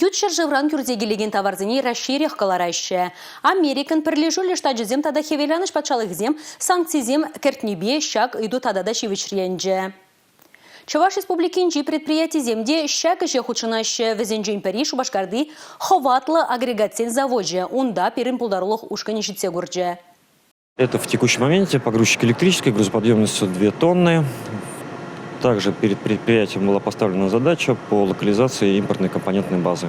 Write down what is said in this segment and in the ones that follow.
Ют ҫӗршывран кӳрсе килекен таварсене Раҫҫейрех кӑлараҫҫӗ. Америкӑн Пӗрлешӳллӗ Штачӗсем тата Хӗвеланӑҫ патшалӑхӗсем санкцисем кӗртнипе ҫак ыйту тата та ҫивӗчленчӗ. Чӑваш Республикинчи предприятисем те ҫак ӗҫе хутшӑнаҫҫӗ. Вӗсенчен пӗри Шупашкарти хӑватлӑ агрегатсен завочӗ. Унта пирӗн пултарулӑх ушкӑнӗ ҫитсе курчӗ. Это в текущем моменте погрузчик электрической грузоподъемностью 2 тонны. Также перед предприятием была поставлена задача по локализации импортной компонентной базы.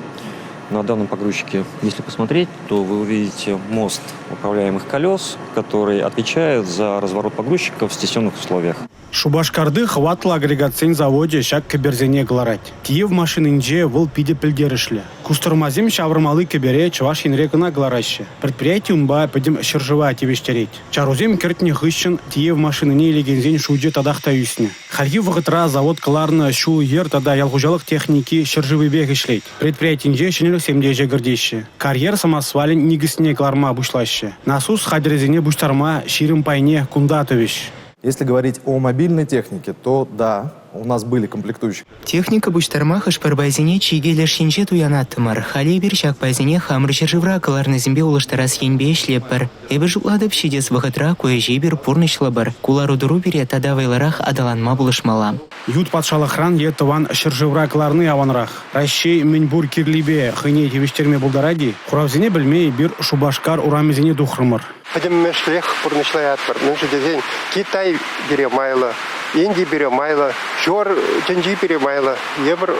На данном погрузчике, если посмотреть, то вы увидите мост управляемых колес, который отвечает за разворот погрузчика в стесненных условиях. Шупашкарти хӑватлӑ агрегатсен завочӗ ҫак кӗперсене кӑларать. Тиев машининче вӑл питӗ пӗлтерӗшлӗ. Кустӑрмасем ҫавӑрмалли кӗпере Чӑваш Енре кӑна кӑлараҫҫӗ. Предприяти унпа пӗтӗм ҫӗршыва тивӗҫтерет. Чарусем кӗртнӗ хыҫҫӑн тиев машинине илекенсен шучӗ татах та ӳснӗ. Хальхи вӑхӑтра завод кӑларнӑ ҫул-йӗр тата ял хуҫалӑх техники ҫӗршывӗпех ӗҫлет. Предприятинче ҫӗнӗлӗхсем те ӗҫе кӗртеҫҫӗ. Карьер самосвалӗн никӗсне кӑларма пуҫлаҫҫӗ. Насус хатӗрӗсене пуҫтарма 20 пайне кунта тӑвӗҫ. Если говорить о мобильной технике, то да, у нас были комплектующие. Техника пуҫтарма хӑш-пӗр пайсене чикӗ леш енче туянаттӑмӑр. Халӗ эпир ҫак пайсене хамӑр ҫӗршывра кӑларнисемпе улӑштарас енпе ӗҫлетпӗр. Эпӗ шутлатӑп, ҫитес вӑхӑтра ку ӗҫе эпир пурнӑҫлӑпӑр. Ку лару-тӑру пире тата вӑйлӑрах аталанма пулӑшмалла. Ют патшалӑхран е тӑван ҫӗршывра кӑларни аванрах. Раҫҫей мӗн пур кирлипе хӑйне тивӗҫтерме пултарать-и? Хуравсене пӗлме эпир Шупашкар урамӗсене тухрӑмӑр. Пӗтӗмӗшлех пурнӑҫлаятпӑр. Мӗншӗн тесен Китай пире майлӑ, Инди пире майлӑ, ҫор тӗнчи пире майлӑ. Эпир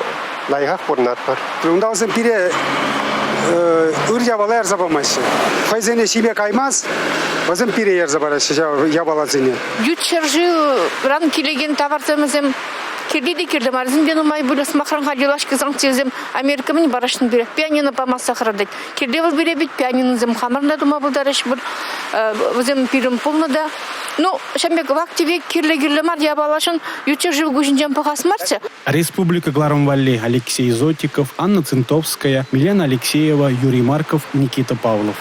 лайӑхах пурӑнатпӑр. Унта вӗсем пире ыр япала ярса памаҫҫӗ. Хӑйсене ҫиме каймасть, вӗсем пире ярса параҫҫӗ ҫав япаласене. Ют ҫӗршывран килекен таварсем вӗсем кирли те кирлӗ мар. Вӗсемпе нумай пулӗ. Сӑмахран, халь юлашки санкцисем Америка мӗн парасшӑн пире? Пианино памасса хӑратать. Кирлӗ вӑл пире пит пианинӑсем хамӑрӑн та тума пултараҫ пуль. Вӗсем пирӗн пулнӑ та. Ну, ҫавӑн пек вак-тӗвек кирлӗ-кирлӗ мар япалашӑн ют ҫӗршыв куҫӗнчен пӑхас марччӗ. Республика кӑларӑм валли Алексей Зотиков, Анна Цинтовская, Милена Алексеева, Юрий Марков, Никита Павлов.